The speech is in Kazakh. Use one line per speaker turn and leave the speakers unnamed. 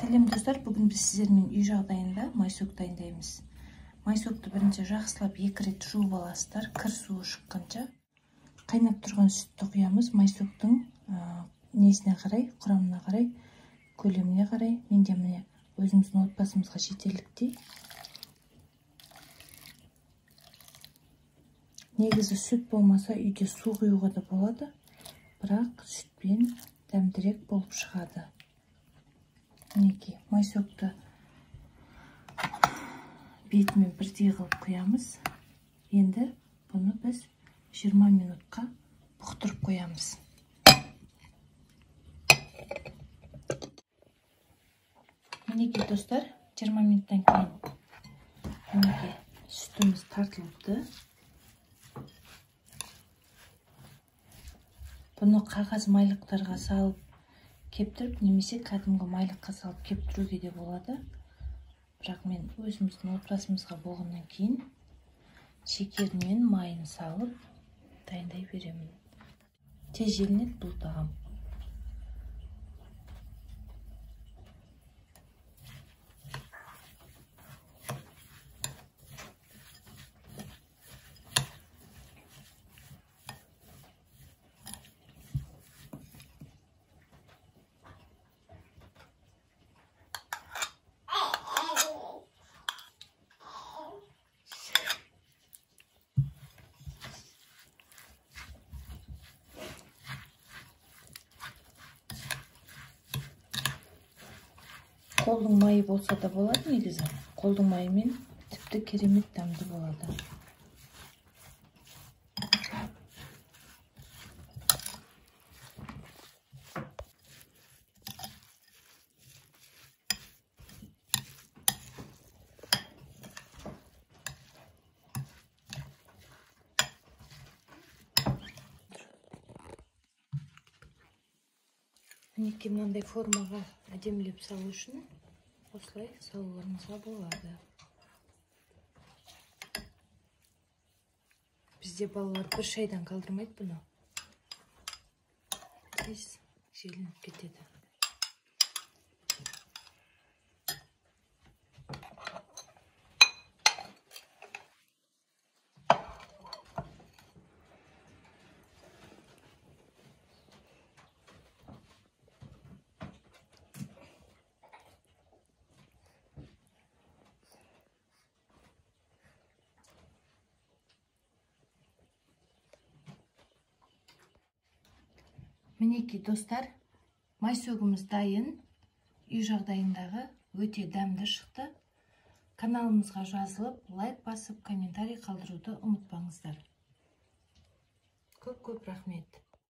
Сәлем достар, бүгін біз сіздермен үй жағдайында майсөк дайындаймыз. Майсөкті бірінші жақсылап 2 рет жуып аласыздар, кір суы шыққанша. Қайнап тұрған сүтті құямыз. Майсөктің несіне қарай, құрамына қарай, көлеміне қарай. Менде міне өзіміздің отбасымызға жетерліктей. Негізі сүт болмаса үйде су құюға да болады, бірақ сүтпен дәмдірек болып шығады. Мінекей, майсөкті бетімен бірдей қылып құямыз. Енді бұны біз 20 минутқа бұқтырып қоямыз. Мінекей достар, 20 минуттан кейін мінекей сүтіміз тартылыпты. Бұны қағаз майлықтарға салып кептіріп, немесе кәдімгі майлыққа салып кептіруге де болады. Бірақ мен өзіміздің отбасымызға болғаннан кейін шекерімен майын салып дайындай беремін. Тез желінеді бұл тағам. Қолдың майы болса да болады негізі. Қолдың майымен тіпті керемет дәмді болады. Мінекей мынандай формаға әдемілеп салу үшін осылай салуларыңызға болады. Бізде балалар бір шайдан қалдырмайды бұны. Тез желініп кетеді. Мінекей достар, майсөгіміз дайын. Үй жағдайындағы өте дәмді шықты. Каналымызға жазылып, лайк басып, комментарий қалдыруды ұмытпаңыздар. Көп-көп рахмет.